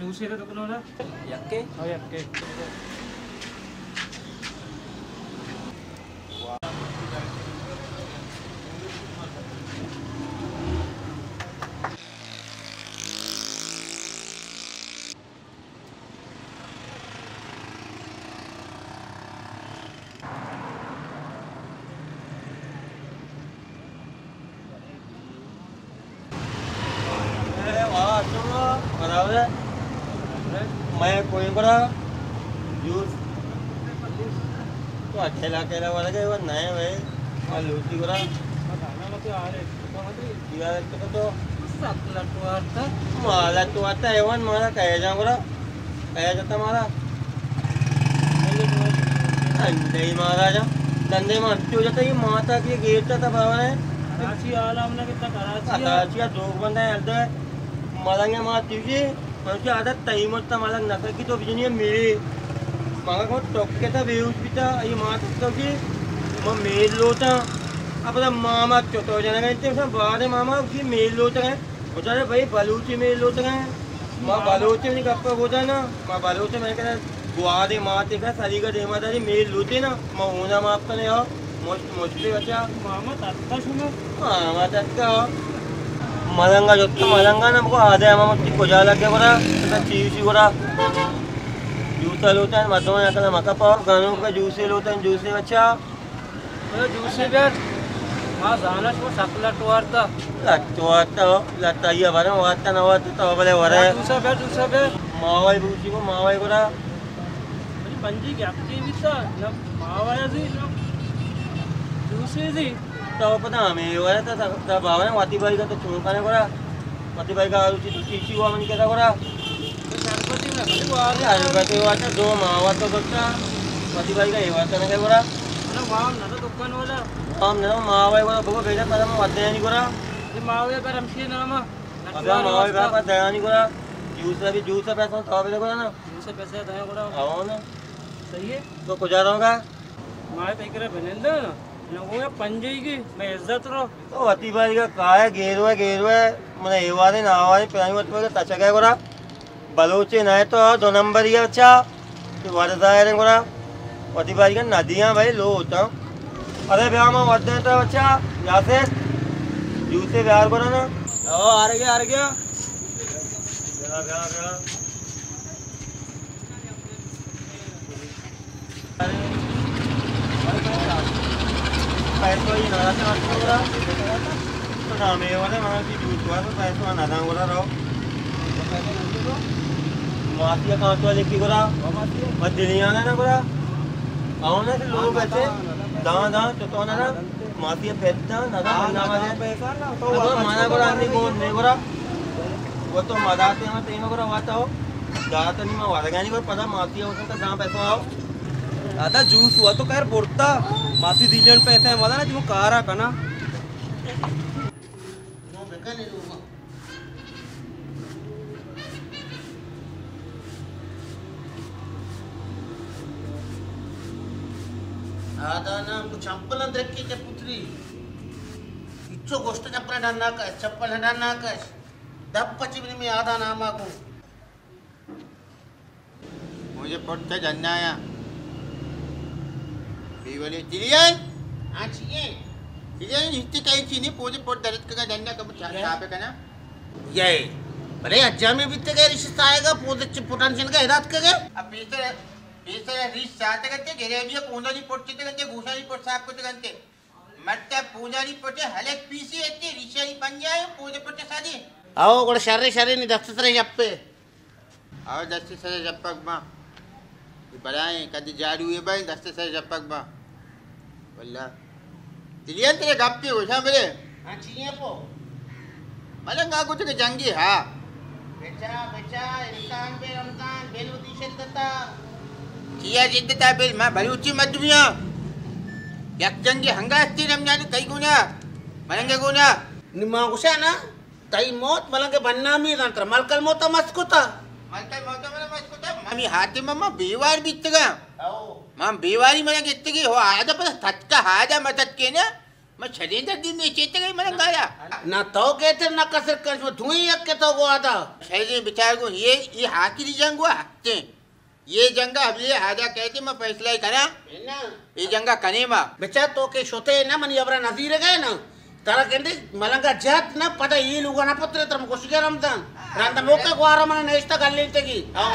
دوسرے تو کنو نا۔ یکے؟ ہاں، یکے۔ اے واہ، اچھا، برابر ہے۔ میں کوئی بڑا جوس۔ تو اکیلا، اکیلا والا گئے، وہ نئے ہوئے، وہ لوٹی بڑا۔ یار، تو تو سک لٹوارتا۔ مالا تو آتا ہے، ون مالا کہے جاؤں گڑا۔ کہے جاتا مالا۔ دندے مالا جا۔ دندے ما انتو جاتا، یہ ماتا کی گیٹ تا بابا ہے۔ کراچی آلا ہم نہ کتا، کراچی آ۔ کراچی آ دو بندہ ہے، الدا ہے۔ ملنگ ما تیوشی، من کی عادت تئی مرتا ملنگ نہ کی تو بجنی میری۔ مگا کو ٹوکے تا بیوش بیتا، یہ ماتا تو کی، ما میل لوٹا۔ اب ماما چوتو جنگا انتے، بارے ماما کی میل لوٹا ہے۔ بچارے بھائی بلوچی میل لوتگا ہیں۔ ما بلوچی نہیں گپا گودا نا، ما بلوچی میں کہنا گوادے ماتے کا سلیقہ دیما داری میل لوتے نا، ما ہونا معاف کنے ہو، مشت مشتے بچا۔ ماما تتکا شما؟ ہاں، ما تتکا ہو۔ ملنگا جو تو ملنگا نا، بگو آدھے ہما متی کجا لگے برا، تا چیوشی برا۔ جوتا لوتا ہے، مردم یا کلا مکا پاو، گانو کا جوسے لوتا ہے، جوسے بچا۔ اے جوسے بیار، ما زانا شما سک لٹ وارتا۔ لٹ وارتا، لٹ آئی بارے وارتا نہ وارتا تو بلے ورے۔ جوسا بیار، جوسا بیار۔ ماوی بوشی کو ماوی گڑا۔ منی پنجی گپتی بیتا، نہ ماوی زی، نہ جوسے زی۔ تو پتا ہمیں ورے تا، تا، تا باوی واتی بھائی کا تو چھوڑ کنے گڑا۔ پتی بھائی کا آلو چی تو چیچی ہوا منی کتا گورا۔ تو شربتی نہ کھائی وارے۔ شربتی ہوا تو دو ماوا تو گٹا۔ پتی بھائی کا ہوا تو نہ گورا۔ نہ وام نہ تو دکان والا۔ وام نہ ماوا گورا بگو بیٹا پدا ما ودے نہیں گورا۔ یہ ماوا پر ہمشی نام۔ ابھی ماوا پر دیانی گورا۔ جوس ابھی جوس پیسہ تو بیٹا گورا نا۔ جوس پیسہ دیا گورا۔ آؤ نا۔ صحیح ہے۔ تو کجا رہو گا؟ مائے تئی کرا بنندہ نا، نہ وہ پنجے کی، میں عزت رو۔ تو وتی بھائی کا کائے گیروے، گیروے، من ایوارے نہ آوارے، پرانی وقت میں تچگے گورا۔ بلوچے نہ تو دو نمبر ہی اچھا، تو ور ظاہر ہے گورا۔ وتی بھائی کا ندیاں بھائی لو ہوتا۔ ارے بیا ما ودے تو اچھا، یاسر، جوسے بیار گورا نا۔ او، آ رہے گیا، آ رہے گیا۔ بیا، بیا، بیا۔ پیسو یہ نہ رہتا، تو نام ہے والا، منا کی جوس ہوا تو پیسو نہ داں گورا رہو۔ مافیا کانٹو لکھی گورا، بس دلیانا نا گورا۔ آؤ نا لوگ اچھے، داں داں، تو تو نا نا۔ ماسی ءَ پت داں، نہ داں، بندہ مزن۔ پیسہ نہ، تو اگر واپس منا تو گورا انی گون نے گورا۔ وہ تو مداتے ہم تیما گورا واتا ہو۔ داتا نی ما ورگانی گورا پدا ماسی ءَ وسن تا داں پیسہ آؤ۔ دادا جوس ہوا تو خیر برتا۔ ماسی دی جن پیسہ مدا نا جو کارا کنا۔ آدانا ہم چمپل اندرکی کے پتری۔ اچو گوشت چمپل ڈنا کش، چمپل ڈنا کش۔ دپ پچی بنی میں آدانا ما کو۔ مجھے پٹ جنایا۔ بیولی دلیان۔ ہاں، چیئے؟ دلیان، ہیتے کئی چی نہیں، پوجے پٹ درد کا جننا کم چاہ، چاہ پہ کنا۔ یہ۔ بلے اجامی بیتے گئے رشتہ آئے گا، پوجے چی پٹان چن کا اراد کا گئے۔ اب پیسر، پیسر ریش چاہتے گنتے، گریبی پونجا نہیں پٹ چیتے گنتے، گوشا نہیں پٹ صاحب کو گنتے۔ مت پونجانی پٹے ہلک پیسی اتی، ریشانی پنجائے، پوجے پٹے سادی۔ آؤ، گوڑا شرے شرے نی دست سرے جپے۔ آؤ، دست سرے جپک با۔ بلائیں، کدی جاڑو یہ بھائی، دست سرے جپک با۔ واللہ۔ دلیان تیرے گپی گوشاں بلے۔ ہاں، چیئے پو؟ ملنگا گوشت کہ جنگی ہا۔ بچا، بچا، امکان بے امکان، بل وتی شدتا۔ چیا شدتا بل؟ ما بلوچی مردمیاں۔ یک جنگی ہنگا استی رمضان کئی گونا؟ ملنگے گونا؟ نی ما گوشا نا، تئی موت ملنگے بدنامی دنتر، ملکل موتا مسکتا۔ ملکل موتا منا مسکتا، ممی حاتم ما بیوار بیتگا۔ او۔ ما بیواری منا گتگی، ہو آجا پتا تتکا آجا مدد کینا۔ ما شریں دردی میں چیتے گئی ملنگ آیا۔ نہ تو کہتے نہ کسر کنش، ما دوئیں یک کے تو گو آتا۔ شریں بچار گو، یہ، یہ حاکری جنگ ہوا ہستے۔ یہ جنگا حبلی حاجہ کہتے ما فیصلہ ہی کرا۔ یہ جنگا کنے ما۔ بچار تو کہ شتے نہ منی ابرا نظیر گئے نہ۔ ترا گندے ملنگا جات نہ پدا یہ لوگا نہ پترے ترم گوشگا رمضان۔ رند موقع گوارا من نشتا گلین تگی۔ آؤ۔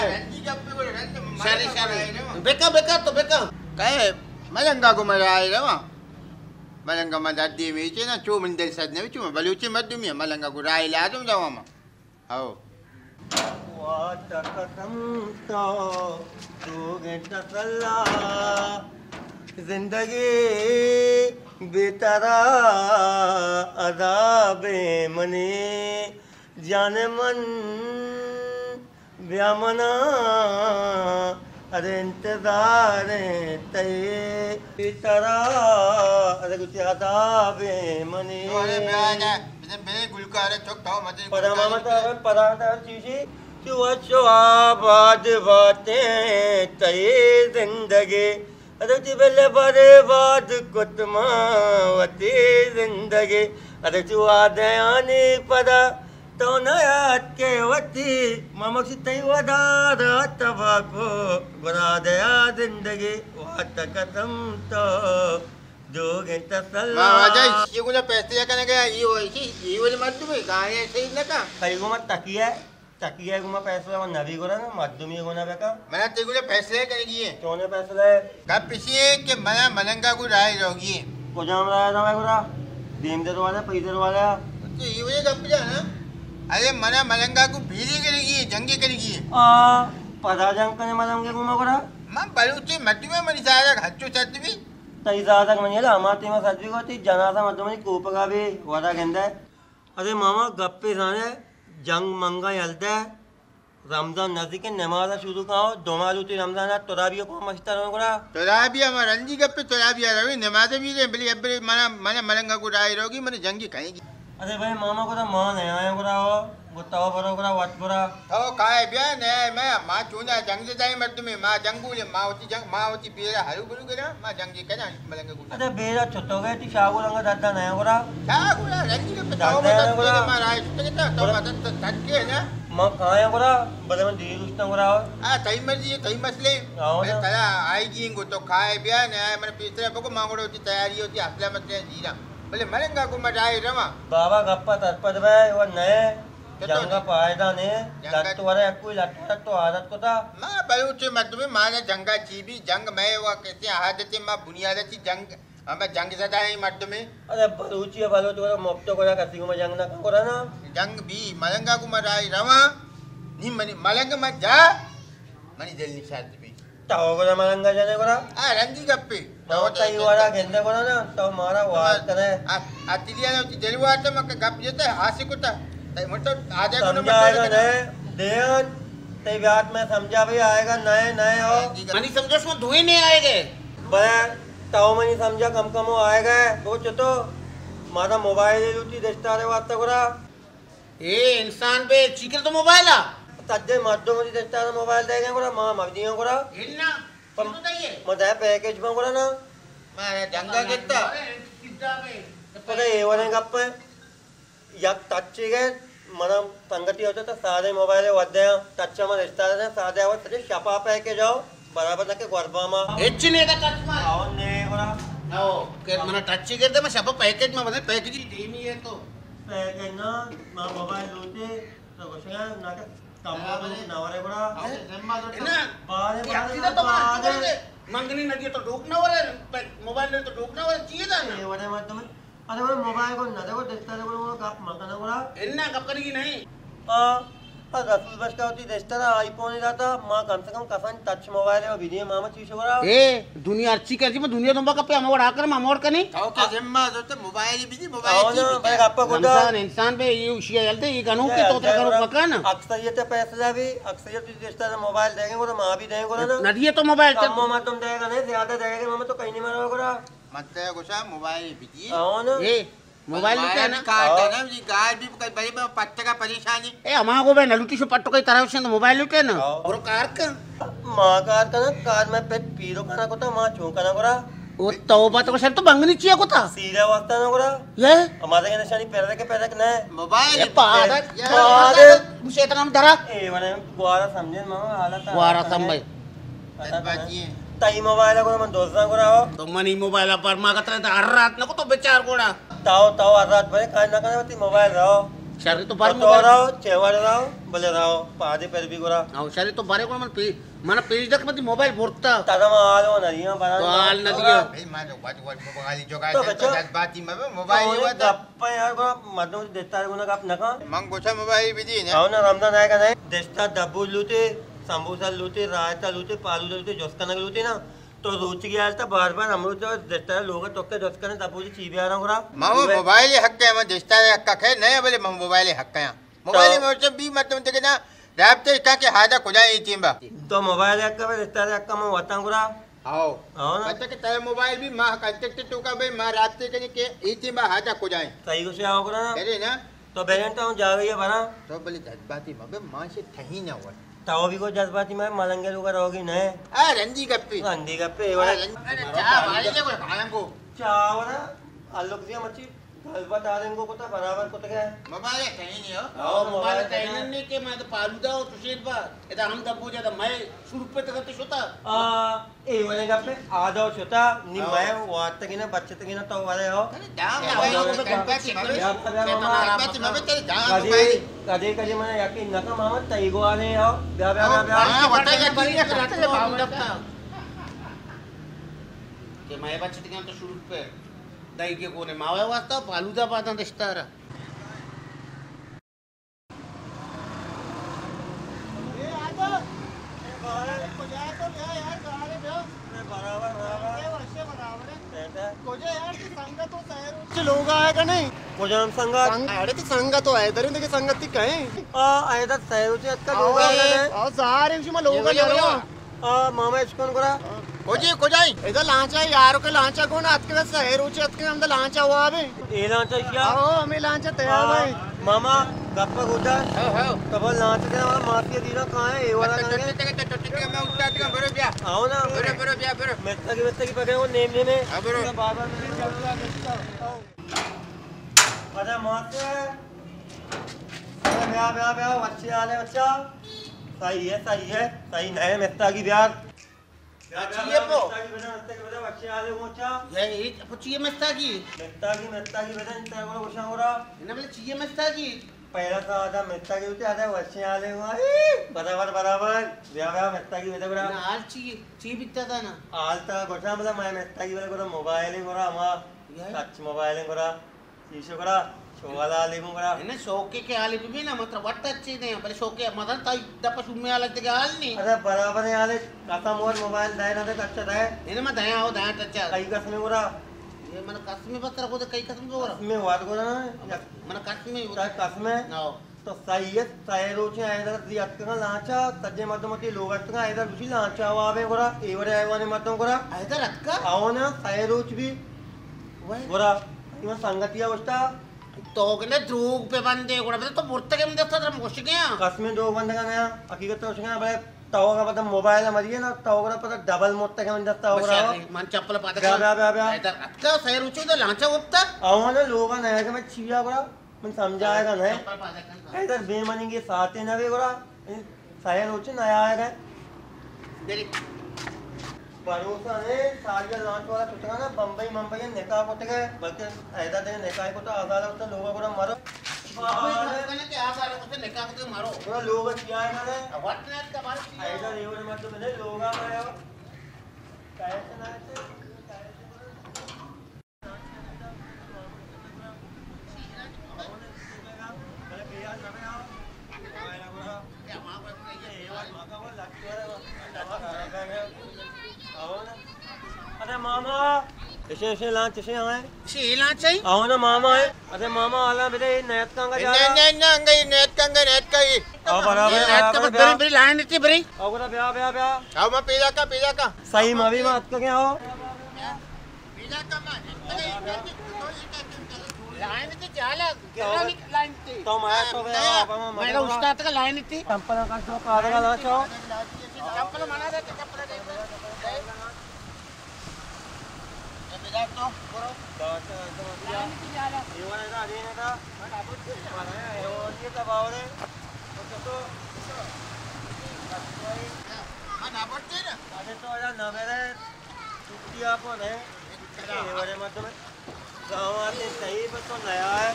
شری، شری۔ بکا، بکا تو بکا۔ کہے ملنگا گو مرائے رواں۔ ملنگا ما دردی میچے نا، چو من دل سد نہ چو بلوچی مردمی ملنگا گو رائے لازم دوا ما۔ ہو۔ وات قسم تو دوگیں تسلا، زندگی بے ترا عذاب منی۔ جان من بیا منا، ارے انتظار تئی ترا، ارے گوتی عذاب منی۔ ارے بیا نا، بزن بلے گلکار چک تھا مدن پدا گلکار ماما تھا۔ پدا تھا چیزی، تو اچھو آباد باتے تئی زندگی۔ ادب چی بلے برباد کت ما وتی زندگی۔ ادب چی وعدیانی پدا تو نیات کے وتی۔ ممک چی تئی ودارا تباہ کو گرا دیا زندگی۔ وات قسم تو دوگیں تسلا۔ ما واجہ اسی گنا پیسے کنگا، یہ ویسی، یہ والے مردم ہے، گانے صحیح نہ کا۔ کئی گو مت تکیہ۔ تکیہ گوما پیسلہ من نبی گورا نا، مردمی گونا بکا۔ منا تئی گونا پیسلہ کنگی ہے۔ چونے پیسلہ ہے؟ گپ اسی ہے کہ منا ملنگا کو رائے روگی ہے۔ کجام رائے روگی گورا؟ دیم در والا، پئی در والا۔ تو یہ وجہ گپ جانا۔ ارے منا ملنگا کو بھیری کنگی ہے، جنگی کنگی ہے۔ آ، پدا جنگ کنے ملنگے گوما گورا؟ من بلوچی مردمی منی زادگ ہچو سد بھی۔ تئی زادگ منی لا، ہما تیما سد بھی گوتی، جنازہ مردمانی کوپگا بھی ودا گندہ۔ ارے ماما، گپے زانے، جنگ منگا یل دے، رمضان نزدیک، نماز شروع کاؤ، دو ماہ لوٹی رمضان ءَ، ترا بھی کو مستر ہو گڑا۔ ترا بھی ہم رندی گپے، ترا بھی روی نماز بھی دے، بلی ابرے منا، منا ملنگا کو رائے روگی، من جنگی کہیں گی۔ ارے بھائی ماما کو تو ماں نہیں آیا گڑا ہو، وہ تو برو گڑا، وت گڑا۔ تو کائے بیا نہیں، میں ماں چونا جنگ سے جائے مردمے، ماں جنگولے، ماں ہوتی جنگ، ماں ہوتی بیرا ہلو بلو گرا، ما جنگی کنا ملنگ گوٹا۔ اچھا، بیرا چھتو گئے تی شاگو رنگ دادا نیا گورا۔ شاگو رنگ، رنگی کے پتا دادا ہو، نیا مدد گورا۔ کے مارا ہے، چھتے کے تا، تو گورا۔ مدد تو تھک کے ہے نا۔ ما کھایا گورا، بلے من دیر اشتا گورا۔ آ، تئی مرضی ہے، تئی مسئلے۔ آؤ میں نا۔ تلا آئی گی انگو تو کھائے بیا، نیا من پیترا بگو مانگڑو تی تیاری ہوتی، اصلا مت دیرا۔ بلے ملنگا کو مڈائی رواں۔ بابا گپا ترپد بے، وہ نئے۔ تو تو جنگا فائدہ نے، جنگا لٹ ورے کوئی لٹ ورے تو عادت کو تا۔ ما بلوچ مردمے، ما نہ جنگا چی بھی، جنگ میں وہ کسی عادت، ما بنیاد چی جنگ، ہمیں جنگ زدہ ہیں مردمے۔ ارے بلوچی ہے، بلوچ ورے مفت کو کسی کو میں جنگ نہ کرا نا۔ جنگ بھی ملنگا کو مرائی رواں، نی منی ملنگ میں جا، منی دل نشاد بھی۔ تو گڑا ملنگا جنے گڑا؟ آ، رندی گپے۔ تو تئی وڑا گندے گڑا نا، تو مارا وار کرے۔ آ، آ، تیلی آنا وتی دل وارتا، مکہ گپ جتا، ہاسی کتا۔ تئی من تو آدھے گنا سمجھا مطلب آئے گا کتا۔ نئے، دیان، تئی بیات میں سمجھا بھی آئے گا، نئے، نئے ہو۔ رندی گپ۔ منی سمجھا شما دوئیں نہیں آئے گئے۔ بلے تو منی سمجھا کم کم ہو آئے گئے، تو چتو مارا موبائل لوٹی دشتارے واسطہ گڑا۔ اے انسان بے چیکر تو موبائل آ؟ تجے مردم دی دستا موبائل دے گئے گڑا، ما مردیاں گڑا۔ انا، پر تو دئیے؟ ما دے پیکج ما گڑا نا۔ ما جنگا گتا۔ پتہ اے ورے گپ ہے۔ یک ٹچ گئے، منا سنگتی ہوتا تھا، سارے موبائل ودے ہیں، ٹچ ما رشتہ دے، سارے آواز سجے شپا پیکج آؤ۔ برابر نہ کہ گوربا ما۔ ہچ نے دا کچ ما۔ آؤ نے گڑا۔ آؤ، کہ منا ٹچ ہی کر دے، ما شپا پیکج ما بدل، پیکج ہی دیمی ہے تو۔ پیکج نا، ما موبائل لوٹے، تو گوشے نہ کہ تمام لوگ نہ ورے گڑا۔ آؤ، ذمہ دار۔ نا۔ بارے، یہ بارے، اکسیدا تو بارے۔ منگنی ندی تو ڈوک نہ ورے، موبائل نے تو ڈوک نہ ورے، چیئے دا نا۔ یہ ورے مردم۔ ارے وہ موبائل کو نہ دے، وہ دستا دے، وہ گپ مت نہ گڑا۔ انا گپ کرے گی نہیں۔ آ، آ رسول بخش کا ہوتی دستا آئی فون ہی رہتا، ماں کم سے کم کسان ٹچ موبائل ہے، وہ بھی نہیں، ماما چیز ہو رہا۔ اے، دنیا اچھی کر جی، میں دنیا تم کا پہ ہمیں وڑا کر، ہم وڑ کنے۔ تو کیا ذمہ ہے تو موبائل ہی بھی نہیں، موبائل آؤ کی نا، بھی بھائی، کیا؟ گپا گوٹا۔ رمضان انسان پہ یہ اشیا یلتے، یہ گنو کے تو تر گنو پکا نا۔ اکثریت پیسہ بھی، اکثریت دستا موبائل دیں گے، وہ ماں بھی دیں گے نا۔ نہ دیے تو موبائل کم چل۔ ماما تم دے گا نہیں، زیادہ دے گا، ماما تو کہیں نہیں مرو گڑا۔ مت گوشا موبائل بدیے۔ آؤ نا۔ اے، موبائل لوٹے نا؟ کار آؤ۔ کنا، جی گار بھی کئی بڑے بڑے پٹکا پریشانی۔ اے، ہما کو بے نہ لوٹی شو پٹکا طرف سے موبائل لوٹے نا۔ آؤ۔ برو کار کن۔ ما کار کنا، کار میں پت پیرو کنا کتا، ما چون کنا گڑا۔ او توبہ، تو شر تو بنگنی چیا کتا؟ سیدھا واسطہ نہ گرا۔ یہ؟ ہمارے کے نشانی پیدا کے پیدا نہ۔ موبائل۔ یہ پادر۔ یہ پادر۔ شیطان ہم درا۔ اے ونے گوارا سمجھن ما حالت۔ گوارا سمجھ۔ تئی موبائل کو من دوزاں گرا ہو۔ تو منی موبائل پر ما کترے ہر رات نہ کو تو بیچار گوڑا۔ تاو، تاو ہر رات بھرے کار نہ کرے، وتی موبائل رہو۔ شری تو بھر تو موبائل۔ رہو، چیوڑ رہو، بلے رہو، پادے پر بھی گرا۔ ہاں، شری تو بھرے کو من پی، من پیش دک متی موبائل برتا۔ تادا ما حال ہو نہ دیا، بنا تو حال نہ دیا۔ بھائی، ما تو وقت وقت موبائل جو کا تو تو بچو۔ جذباتی میں موبائل ہی ہوا تھا۔ گپ یار، گرا مردم دستا گنا گپ نہ کن۔ من گوشا موبائل بھی دی نا۔ ہاں نا، رمضان آئے گا نہیں۔ دستا دبو لوتے، سموسہ لوتے، رائتا لوتے، پالودا لوتے، جوس کنگ لوتے نا۔ تو روچگی حالتا بار بار ہمرو جو دشتر لوگ توکے جست کنے دپوجی چی بیاراں گڑا؟ ما وہ موبائل حق ہے، ما دشتر حق ہے نہیں، بلے ما موبائل حق ہے۔ موبائل تو میں چ بھی مردم دگہ نا رابطہ کا کہ ہادا کجا ای تیم با۔ تو موبائل حق ہے، دشتر حق ہے، ما وطن گڑا۔ ہاؤ۔ ہاؤ نا۔ پتہ کہ تیرے موبائل بھی ما کانٹیکٹ تو کا بھائی ما رابطے کنے کہ ای تیم با ہادا کجا ہے۔ صحیح گوشے آؤ گڑا نا۔ کرے نا۔ تو بیرنٹ ہوں جاگہ یہ بنا۔ تو بلے جذباتی مبے، ما سے تھی نہ ہوا۔ تو بھی کو جذباتی مبے، ملنگے لوگ روگی نہیں۔ آ، رندی گپی۔ رندی گپی، اے وڑا۔ آ، رندی۔ ارے، چاہ ماری لے کوئی کھانا کو۔ چاہ وڑا، الگ دیا مچی، گل بتا دیں کو کتا برابر کتا کیا؟ موبائل کہیں نہیں ہو۔ ہاں، موبائل موبائل کہیں کہیں نہیں۔ نہیں کہ میں تو پالودا ہو تو شیر با۔ ادا ہم دبو جاتا، میں سو روپے تک تو شتا۔ آ، اے وڑیں گپے آدو شتا، نی ہاں۔ مئے وارتگینا، بچتگینا تو وڑے ہو۔ ارے جام بیا، بیا، بیا، بیا، بیا، بیا، بیا، بیا، بیا، بیا۔ کدی، کدی، کدی من یقین نہ کم ہم تئی گوانے ہو۔ بیا، بیا، بیا، بیا۔ ہاں، وطن یقین نہ کرتے، بابا۔ کہ مئے بچتگینا تو شروع پہ دائی کے کونے ماوے واسطہ پالودا پاتاں دشتارا۔ کجا یار، تئی سنگت و سہ روچ لوگ آئے گا نہیں؟ کجام سنگت؟ سنگ-، اڑے تئی سنگت و حیدر، دیگہ سنگت تئی کہیں؟ آ، حیدر سہ روچ اتکا لوگ آئے گا نہیں؟ آ، ظاہر ہے، شما لوگ آ نہ رہو۔ آ، ماما اشکن گڑا۔ کجے، کجائی؟ ادا لانچا یارو کے لانچا کون اتکے، سہ روچ اتکے ہم دا لانچا ہوا بے۔ اے لانچا کیا؟ آو، ہمیں لانچا تیار آ، بھائی۔ ماما، گپا گوجا۔ ہاں، ہاں۔ تب لانچا کے ہمارا مافیا دینا کہاں ہے؟ اے والا اچھا، کہاں ہے؟ ٹٹی ٹکے، ٹٹی ٹکے، میں اٹھا دیا، برو بیا۔ آؤ نا۔ برو، برو، بیا، برو۔ مستگی، مستگی پکڑے وہ نیم نیم ہے۔ ہاں، برو۔ بار بار میں۔ ارے ماسٹر، ارے بیا، بیا، بیا، بچے آ رہے بچہ۔ صحیح ہے، صحیح ہے، صحیح نہیں ہے، مستگی بیار۔ بیا، بیا، چیئے بیا، پو؟ مستگی بدن، مستگی بدن، بچے آ رہے بچہ۔ یہ ہیچ، پو چیئے مستگی؟ مستگی، مستگی بدن، انتا گوڑا گوشاں گوڑا۔ انہا بلے چیئے مستگی؟ پہلا تو آدھا مستگی ہوتی، آدھا وشیں حالے ہوا۔ برابر، برابر۔ بیا، بیا، مستگی بدے گوڑا۔ نہ، حال چیئے؟ چی بیتا تھا نا؟ حال تا گوشاں بلا، میں مستگی بلا گوڑا موبائل ہی گوڑا ہما۔ یہ؟ ٹچ موبائل ہی گوڑا۔ چی شکرا، شو والا حالی گوں گڑا۔ انہیں شوقے کے حالی بھی نا، مطلب وٹ اچھی دیں، بلے شوقے مدن تا دپا شومے حالا دیگه حال نہیں۔ ارے برابر ہے حالی، قسم اور موبائل دے نہ دے، ٹچ دے۔ انہیں میں دیا ہو، دیا ٹچ۔ کئی قسم گورا؟ یہ من قسم بس ترا کو دے، کئی قسم گورا؟ قسم وار گورا نا۔ من قسم۔ تا قسم ہے؟ نہ ہو۔ تو سہی ہے، سئے روچیں حیدر دی اتکگاں لانچا، سجیں مردم وتی لوگ اتکگاں، حیدر گوشی لانچا وابیں گڑا، اے وڑے حیوانیں مردم گڑا۔ حیدر اتکا؟ آؤ نا، سئے روچ بھی۔ وے۔ گڑا، ایوان سنگتیا گوشتا۔ تو کنے دروگ پہ بندے گڑا، بلے تو مرتگے من دستا ترا گوشگیاں۔ قسمیں دروگ بندگا نیا، حقیقت تو گوشگیاں، بلے تو اگا پتہ موبائل مریے نا، تو گڑا پتہ ڈبل مرتگے من دستا گڑا۔ بس یار، من چپل پاتا بیا، بیا، بیا، بیا۔ حیدر اتکا، سئے روچو دا لانچا وپتا۔ آؤ نا، لوگا نیا کہ میں چیا گڑا۔ من سمجھائے گا نہیں۔ حیدر بے منی کے ساتھ نہ بے گڑا، سایا روچ نہ آئے گا۔ بھروسہ نہیں، ساریا لانچ والا کتگا نا، بمبئی ممبئی نکاح کتگا، بلکہ حیدر دے نکاح کتا، آزار ہوتا لوگا گڑا مرو۔ نکاح کتا مرو۔ گڑا لوگ کیا ہے نا؟ حیدر یہ مطلب نہیں، لوگا میں پیسے نہ آتے۔ ارے ماما، اشے، اشے لانچ، اشے ہمیں۔ اشے لانچ ہے؟ آؤ نا ماما ہے۔ ارے ماما، حالا میرے نیت کا انگا جا رہا۔ نہیں، نہیں، نہیں، انگا یہ نیت کا، انگا نیت کا یہ۔ آؤ، برابر، یہ نیت کا برابر، بری، بری لائن اتنی بری۔ آؤ، بیا، بیا، بیا۔ آؤ، میں پیدا کا، پیدا کا۔ صحیح، میں بھی بات کر کے آؤ۔ تو میں تو گیا، آپ ہم میں استاد کا لائن تھی۔ چمپل کا شوق آ رہا تھا۔ چمپل منا دے، چمپل دے۔ جا تو، برو۔ دعوت تو بیا۔ یہ والا ادھر آ جائے نا۔ من نہ بڑتے نا۔ ارے تو ادا نہ میرے، چھٹی آپ نے۔ یہ والے مت میں۔ گاؤں آتے صحیح، بس تو نیا ہے۔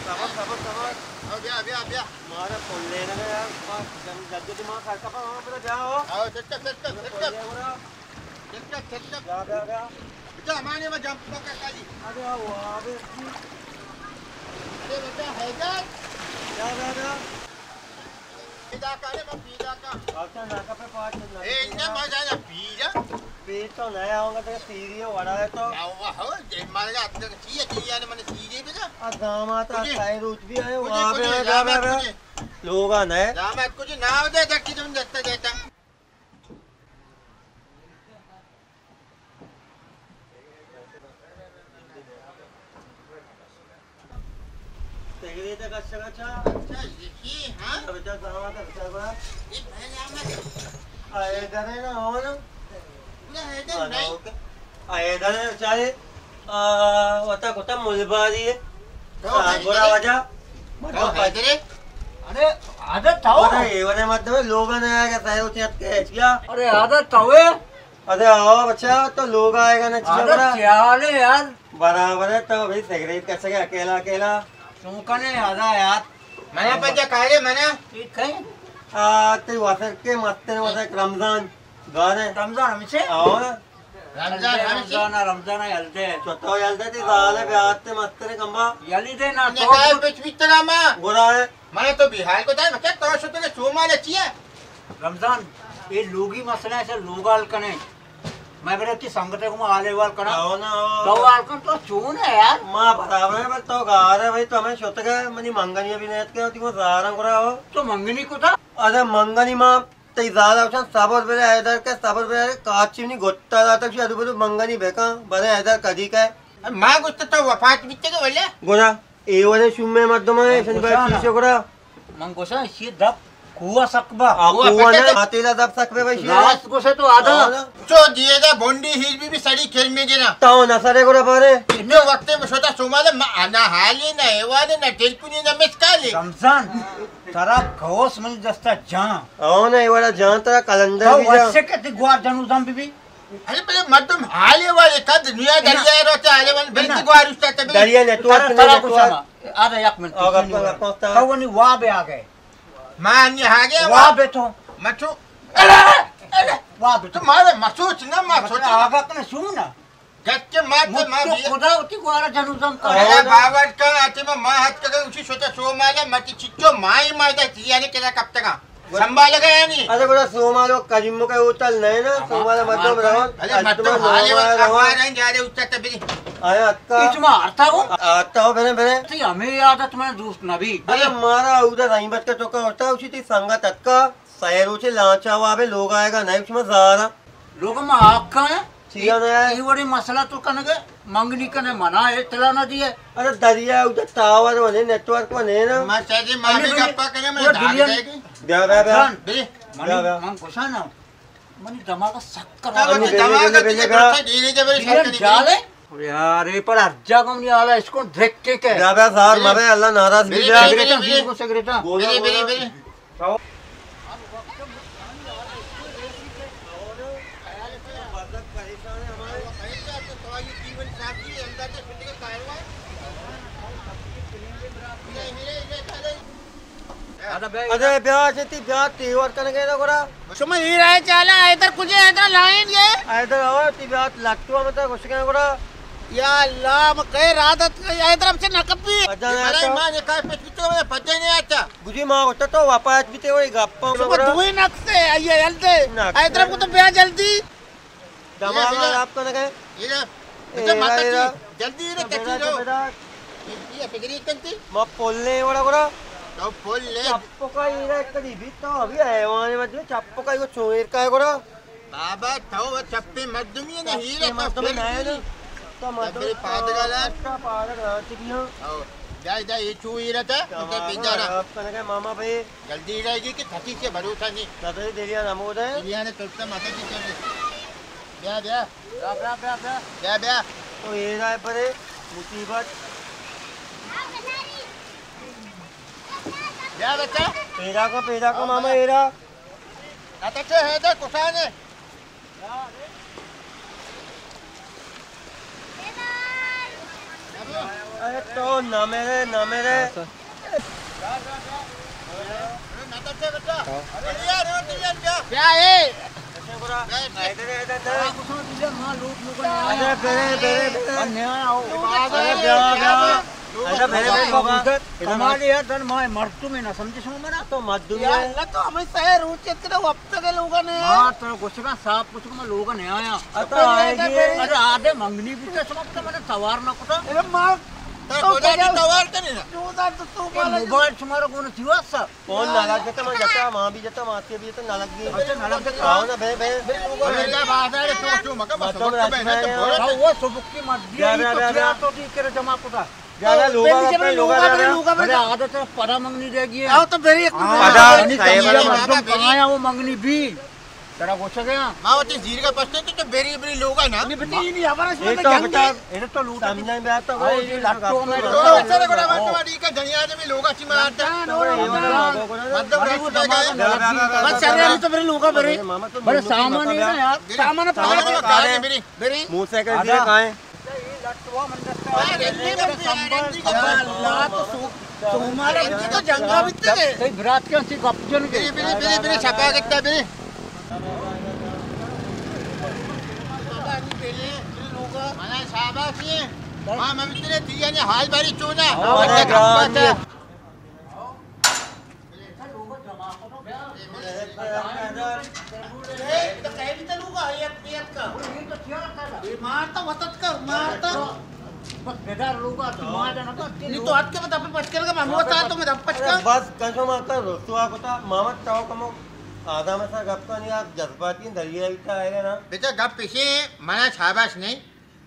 صبر، صبر، صبر۔ آؤ، بیا، بیا، بیا۔ مارا پل لینا ہے یار۔ بس جلدی، جلدی دماغ خرچہ پر وہاں پر جاؤ۔ آؤ، چل، چل، چل، چل، چل، چل۔ پل لے برا۔ چل، چل، چل، چل۔ بیا، بیا، بیا۔ بیٹا، ہمارے میں جمپ پکڑ کر لی۔ ارے، آؤ، آؤ، ابے۔ ارے بیٹا، حیدر۔ بیا، بیا، بیا۔ پیدا کر، میں پیدا کر۔ اچھا، ناکا پہ پاٹ لگا۔ اے، نہ، میں جانا پیرا۔ پیر تو نہ آؤں گا، تیرے سیری ہے، وڑا ہے تو۔ نہ، وہ ہو، جے مارے گا، اپنے کو چاہیے، چاہیے، یعنی میں نے سیری بھی نا۔ آ، داماد آ، کجی؟ سائے روچ بھی آئے، کجی، وہاں کجی، پہ آئے، داماد بیا، بیا۔ کجی؟ لوگ آ نہ ہے۔ داماد کجی، نہ ہو دے، دھرتی تم جتنا دیتا۔ سگریٹ کشگ ءَ چا؟ اچھا، یکی، ہاں؟ بچا ساوا کا بچا گڑا۔ یہ بھائی آمد۔ آ، حیدر ہے نا، ہو نا؟ نہ، حیدر ہاں، نہیں۔ اوکے۔ آ، حیدر ہے، چارے، آ، وتا کتا ملباری ہے۔ تو آ، حیدر گڑا ہے؟ وجہ۔ تو حیدر ہے؟ ارے، عادت تھا۔ ارے، یہ والے مت دو، لوگ نے آگے سہرو چیت کے کیا؟ ارے، عادت تھا۔ ارے آؤ بچا، تو لوگ آئے گا نا، چیزا آدھا برا۔ خیال ہے یار۔ برابر ہے، تو بھئی سگریٹ کشگ ءَ اکیلا اکیلا۔ چون کنے آدھا یار۔ منا پنجا کارے منا۔ ٹھیک ہے۔ آ، تئی وسر کے مستر وسر رمضان۔ گانے۔ رمضان ہمیشہ؟ آؤ نا۔ رمضان ہمیشہ؟ رمضان، رمضان یلدے۔ چوتو یلدے تئی زالے بیات تے مستر کمبا۔ یلی دے نا تو۔ نکاح پچ بیتگا ما۔ گڑا ہے۔ منا تو بیحال کو تھا، مطلب تو شتو کے سومال چیئے؟ رمضان، یہ لوگی مسئلہ ہے، سر لوگ حل کنے۔ میں بڑے کی سنگت کو حال احوال کنا۔ آؤ نا، آؤ۔ تو حال کن تو چون ہے یار؟ ما برابر ہے، بس تو گار ہے بھائی، تو ہمیں شتگا، منی منگنی ابھی نیت کے، تو زارا کرا ہو۔ تو منگنی کو تھا؟ ارے منگنی ما، تئی زارا اچھا صبر برے حیدر کے، صبر برے، کاچی نہیں گٹا داتا، شی ادو بدو منگنی بکا، برے حیدر کدی کے۔ ما گوشت تو وفات بیتے کے بولے؟ گونا۔ اے وڑیں شومیں مردم ءَ ایشانی بارے چیشے گڑا؟ من گوشاں، ایشی دپ کوہ سک با۔ آ، کوہ کوہ پتہ نہ، آتیلا دپ سک بے بھائی شی۔ راست گوشے تو آدھا۔ ہاں نا۔ چو دیے دا بونڈی ہیل بی بی سڑی کھیل میں گنا۔ تاؤ نہ سڑے گڑا بارے۔ انہیں وقت میں شوتا سومالے، ما نہ حالی، نہ ایوانے، نہ ٹیلیفونی، نہ مس کالی۔ رمضان، ترا گوس من دستا جان۔ او نہ، اے وڑا جان ترا کلندر تو بی جان۔ وسے کتی گوار جنو زم بی بی۔ ارے بلے مردم حالے والے کا دنیا دریا روتے حالے والے بلے تو گوار استا تبے۔ دریا نیٹورک ترا، نہیں، ترا نیٹورک۔ کچھ آنا۔ آدھا یک منٹ، آگا، تسلی آگا، ہو۔ پہنچتا۔ تو ونی واب آ گئے۔ ما انی آ گئے واب۔ واب تو۔ مچو۔ ارے، ارے۔ واب تو۔ تو مارے مسوچ نہ، ما مطلب سوچ۔ آگا کنے سو نا۔ گٹ کے مات مت ما تو بیا۔ خدا ہوتی گوارا جنوزم کا۔ ارے باور کن، آتے ما، ما ہت کگا اسی شوتا سو مالا، متی چچو مائی مائی دا چیزی آنے کدا کب تکا۔ سنبھال گیا نہیں۔ ارے گڑا سومالو کریم کا ہوتل نہیں نا، سومالو مردم روان۔ ارے مردم حالے وقت اخبار ہیں، جا رہے اتر تبری۔ آیا اتکا۔ اس میں آرتا ہو؟ آرتا ہو، بنے، بنے۔ تی ہمیں عادت میں دوست نبی۔ ارے مارا ادھر رحمت کا چوکا ہوتا، اسی تی سنگت اتکا، سہ روچے لانچا وابے لوگ آئے گا، نہیں اس میں زارا۔ لوگ ما آکا ہیں۔ چیا نہ ہے؟ ای وڑی مسئلہ تو کنگے، منگنی کنے منا اطلاع نہ دیے۔ ارے دریا ادھر ٹاور ونے، نیٹورک ونے نا۔ ما چاہتے ما بھی گپا کرے، میں دھاگ دے گی۔ بیا، بیا، بیا۔ جان، بے، منی، بیا، بیا۔ من گوشانا، منی دماغ سک کرا۔ تب دماغ بے، بے، بے، بے، بے۔ ڈیلی جبر شرط نہیں جالے۔ یار، اے پر ہر جاگہ منی حالا اس کو ڈھک کے کہ۔ بیا، بیا، سار مبے، اللہ ناراض بی۔ بے، بے، بے، سگریٹا، بے۔ سگریٹا۔ بے، بے، بے۔ ارے بیا، چتی بیا، تیوار کنگے نا گڑا۔ شما ہی رائے چالا، حیدر کجے، حیدر لائن گے؟ حیدر آو، تی بیا، لٹو ہم تا گوشگے گڑا۔ یا اللہ، ما کئے رادت، حیدر ہم سے نہ کپی۔ اجا نہ بلے تو۔ ما نے کائے پچ بیتو، مجھے پتہ نہیں آتا۔ گجی ما ہوتا تو واپس بیتے وہی گپا شما گڑا۔ دوئی نقصے، آئیے جلدی۔ نقصے۔ حیدر کو تو بیا جلدی۔ دماغ خراب کنگے۔ جلدی ایرا، تکی رو۔ یہ فکری کنتی۔ ما پل لے وڑا گڑا۔ تو پل لے۔ چپکا ایرا کدی بھی تو ابھی حیوان مت چپکا کو چویر کا ہے گڑا۔ بابا تو چپے مردمی ہے نا، ہیرا تو مردم پھر نہیں ہے نا۔ تو مردم پادگا لا۔ پادگا لا چکی ہو۔ جائے جائے یہ چو ایرا تھا، مطلب بیچارہ۔ خراب کنگے ماما بھائی۔ جلدی رہے گی کہ تھکی سے بھروسہ نہیں۔ دادا جی، دلیان ہمود ہے۔ دلیان ہے، تلتا ماتا جی چل۔ بیا، بیا۔ بیا، بیا، بیا، بیا۔ بیا، بیا۔ تو ایرا پرے مصیبت۔ یا بچہ۔ پیدا کو، پیدا کو ماما ایرا۔ اچھا، ہے دے کٹانے۔ ارے تو نہ میرے، نہ میرے۔ کیا ہے؟ ارے، بھرے، بھرے، بھرے۔ ارے، بیا، بیا۔ ارے، بھرے، بھرے، لوگا۔ کمال یار، تن ما مردم نہ سمجھے شما منا۔ تو مردم یا ہے۔ اللہ، تو ہمیں سہ روچ اتنا وقت کے لوگا نے۔ ہاں، تو گوشگا صاحب کچھ میں لوگا نہیں آیا۔ ارے، آدے منگنی بوتا، شما پتا منا توار نہ کتا۔ ارے، مار۔ تو کجا کی توار کرے نا؟ تو دا تو، تو اے موبائل شمارا کون تیوا سا؟ کون ناراض جتا، من جتا، ماں بھی جتا، ماں کے بھی جتا، ناراض بھی۔ اچھا، ناراض جتا۔ آؤ نا، بے، بے۔ بے لوگا بے۔ بے جا بازار تو، تو مکا بس مطلب تو رسمے بہنا تو ہے۔ بولا۔ وہ سبکی مت دیا، بیا، یہ بیا، تو بیا، کیا بیا۔ تو ٹھیک کرے جمع کتا۔ بیا، بیا، تو لوگا بے بیا، لوگا لوگا بے۔ بے لوگا۔ ارے عادت ہے، پدا منگنی رہ گئی ہے۔ آؤ تو بری ایک ہاں، پدا منگنی صاحب چاہیے، بابا۔ مردم کہاں ہے وہ منگنی بھی؟ ترا گوشگ ءَ آں۔ ما وتی زیرگ ءَ پشت تو، تو بری بری لوگ ءَ نا۔ نہیں، بتی، نہیں، ہمارا شما اے تو جنگ بتا، ہے۔ اے تو لوگ سمجھنے میں آتا، او، وہ یہ یہ لٹو لٹو میں میں تو تو اچھا لگا، ہاں۔ تو والی کا دنیا میں لوگ اچھی مارتا۔ جان، اور جان۔ مطلب، بڑے رسول کا ہے۔ بڑے بس چل رہے ہیں، ہم تو بری لوگ ءَ بری۔ ماما تو بڑے لوگ سامان ہے نا یار، سامان سامان پکڑ۔ پکڑ بری۔ بری۔ موٹرسائیکل دیا کہاں ہے؟ اللہ تو سو-، سومار ہم تو جنگا بیتے گئے۔ تئی برات کے ہنسی گپ جن کے۔ بری، بری، بری، بری، چھپا کتا بری۔ منا شاباش ہے۔ ہاں، من تیرے دیا نے حال باری چونا۔ ہاں، اچھا، گپ جان۔ مارتا وتت کا، مارتا۔ بس بیدار لوگا، تو مار جانا تو۔ نہیں تو ہاتھ کے بتا پہ پچکر کا، مامو بتا تو میں دب پچکا۔ بس کشو ماتا رسوا کتا، ماما چاو کمو آدم سا گپ کنی، آپ جذباتی دریا بیتا آئے گا نا۔ بیٹا گپ پیشے، منا شاباش نہیں۔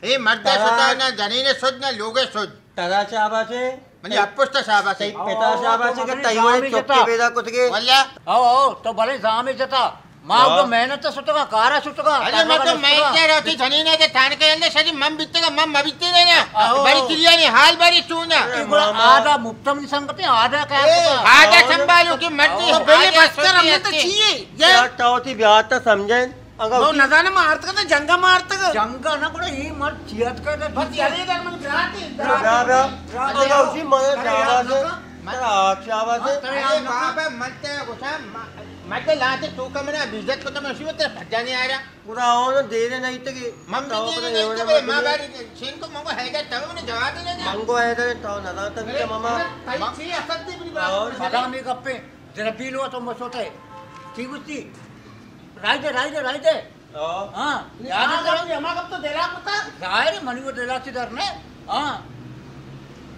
اے مرد ءِ ترا ستا، نہ جنین ءِ سد، نہ لوگ ءِ سد۔ ترا شاباش ہے۔ منی اپشت ءَ شاباش ہے۔ تئی پتا شاباش ہے کہ تئی وڑے چکے پیدا کتگے۔ واللہ۔ او، او، تو بلے زامے جتا۔ ما او۔ تو محنت ءَ شتگا، کارا شتگا، ارے، ترا من تو بلے محنت شتگا۔ نہ رہتی، جنین ءَ کہ تھان کے اندر شری من بیتگا، من مبیتے نا۔ او۔ بری کلیانی حال بری چونا۔ اے گڑا ماما۔ آدا مکتم نی سنگتے، آدا کیا اے۔ پتا؟ آدا سنبھالو کہ مردی او۔ بلے آدا بس کر، ہم نے تو سنگتے۔ چیئے۔ یار، تو تی بیات سمجھن۔ اگاں تو اسی نزانم آرتگ تو جنگا مارتگ۔ جنگا نہ گڑا اے مرد چیات کرتا بس یلے در من براتی۔ بیا، بیا۔ اگاں اسی من شاباش ہے۔ ترا آ شاباش ہے۔ ارے بابا، من تے گوشاں، من تے لاتے تو کا منا بیزت کو تو من شو تے بھجانے آ رہا۔ گڑا اون دیرے نہیں تگے۔ من بھی دیرے نہیں تگے، ما باری شین کو منگو حیدر تو نے جواب دے دے۔ منگو حیدر تو نزانتا بھی ماما۔ بھائی چی اصل دی بڑی بات۔ اور خدا میں گپے، جربی لو تو مسوتے۔ ٹھیک اسی۔ رائی دے، رائی دے، رائی دے۔ ہاں۔ ہاں، یاد ہے ترا؟ ہما گپ تو دلا کتا۔ ظاہر ہے، منی وہ دلا چی در نے۔ ہاں۔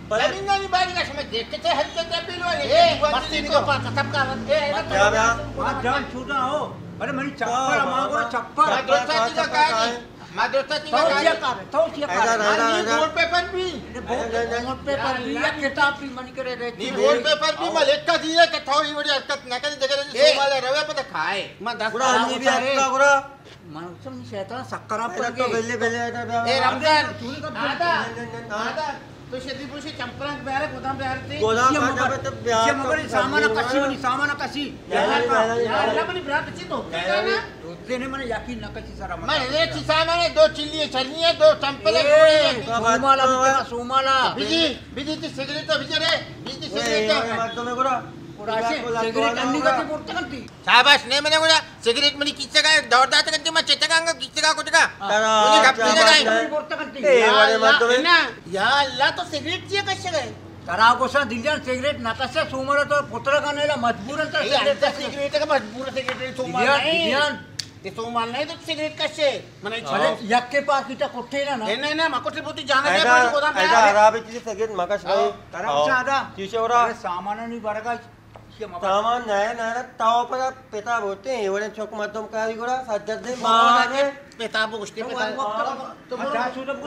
زمین نہ باری نہ شمے دیکھ کے ہر کے دے پیلو لے۔ اے، بس تین کو پاس ختم کر۔ اے، اے، تو بیا، بیا۔ ما جان چھوٹا ہو۔ ارے، منی چپل، ہاں، مانگو چپل۔ ما دوستا چیز کاری۔ ما دوستا چیز تو کاری۔ چیا کار ہے؟ تو چیا کار ہے؟ ایسا رہا، رہا، رہا۔ بول پیپر بھی۔ بول پیپر بھی، یا کتاب بھی منی کرے رہتی۔ نہیں، بول پیپر بھی، میں لکھا دیئے کہ تو یہ بڑی حرکت نہ کرے، جگہ اے۔ سومالا روے پتہ کھائے۔ ما دس گڑا ہم بھی اٹکا گڑا۔ من سم شیطان سکرا پر تو گئے۔ بلے، بلے، ادا، ادا۔ اے رمضان، آدا، آدا، تو شدی پوشی چمپران بیارے، گودام بیارے تے۔ گودام یہ کا مگر، جب تو بیار یہ تو مگر سامان سمجھے کسی نا۔ منی، سامان کسی۔ یا اللہ، یا اللہ منی برات چی تو کیا نا؟ تو دینے من یقین نہ کسی سرا من۔ من اے چی سامان ہے، دو چلی ہے، چرنی ہے، دو چمپل ہے، اے، جوڑی ہے۔ سومالا بیتا، سومالا۔ بجی، بجی تی سگریٹ تو بجی رے، بجی تی سگریٹ تو۔ مردم گڑا۔ گڑا سے سگریٹ انی کا تے بورتا کنتی۔ شاباش، نے منے گڑا سگریٹ منی کیسے کا دور داتا کنتی، میں چیتے کا کیسے کا کچھ کا۔ ترا منی گپ چا نہیں بات لگائی۔ ہے۔ اے والے مردم۔ نا، یا اللہ، تو سگریٹ چیئے کشے گئے؟ ترا گوشاں دل جان سگریٹ نہ کشے، سومالا تو پتر کا نیلا مجبور ہے تو اے سگریٹ اللہ کشے۔ سگریٹ کا مجبور ہے، سگریٹ نہیں، سومال دل جان، نہیں۔ دل جان۔ یہ سومال نہیں تو سگریٹ کشے۔ من بلے یکے پاکیٹ ءَ کٹے نا نا۔ نہ، نہ، نہ، ما کٹے بوتی جانا ہے، ایدا، گودام ایدا پہ۔ خراب چیز سگریٹ مکش بھائی۔ ترا آؤ۔ چادا۔ چیچے ورا۔ ارے سامان نہیں برگا۔ سامان نہ، نہ، نہ، تاو پر پتا بوتے ہیں، وڑے چوک مردم کاری گڑا، سجد دے ماں نے۔ پتا بوشتے پتا۔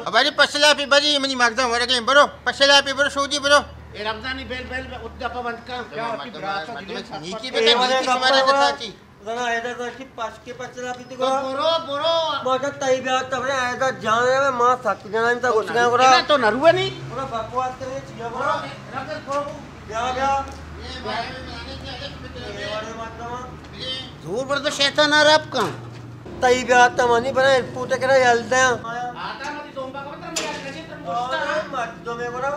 ہماری پسلا پہ بری، منی مردم ورگے، برو، پسلا پہ برو، سودی برو۔ اے رمضانی بیل، بیل، ادا پہ بند کر۔ کیا ہوتی برات؟ نیکی بتا، نیکی شمارا بتا چی۔ زنا ایدا زشی پشکے پچلا بیتی گڑا۔ برو، برو۔ ما کہ تئی بیا تبرے ایدا جان ہے، ما سک جنانی تا گوشگا گڑا۔ تو نروانی؟ گڑا بکواس کرے چیا گڑا۔ بیا، بیا۔ زور بر تو شیطان آ رب کن۔ تئی بیا تمانی بنا ایئرپورٹ کرا یل دیاں۔ مردم گڑا۔